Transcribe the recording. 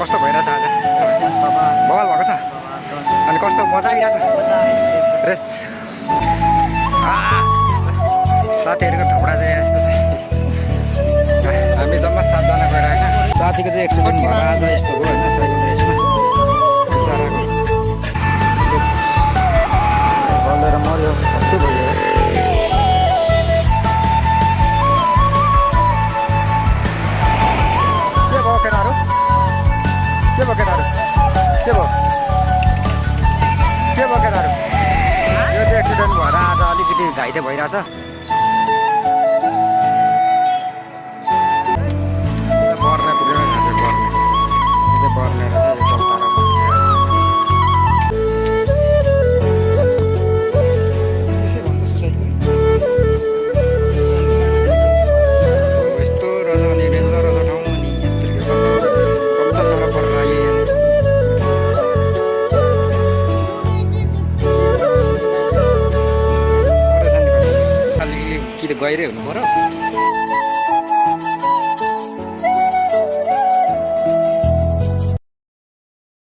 कस्तो भइरहेछ आज बवाल भएको छ अनि कस्तो मजा आइरहेछ रेस साथीहरूको थोपडा चाहिँ यस्तो चाहिँ हामी जम्मा 7 जना गइरहेको छ साथीको चाहिँ एक्सिडेन्ट भएर आज यस्तो भयो होइन साइकल रेसमा बिचराको बलेर मऱ्यो कस्तो भयो के भयो केटाहरू के भयो केटाहरू के भयो केटाहरू यो चाहिँ एक्सिडेन्ट भएर आज अलिकति घाइते भइरहेछ पर्ने पुग्यो पर्ने यस्तो रहेछ अनि डेन्जर रहेछ ठाउँ अनि यत्तिकै कम्ता साह्रो परेर आयो कि त गहिरै हुनु पर्यो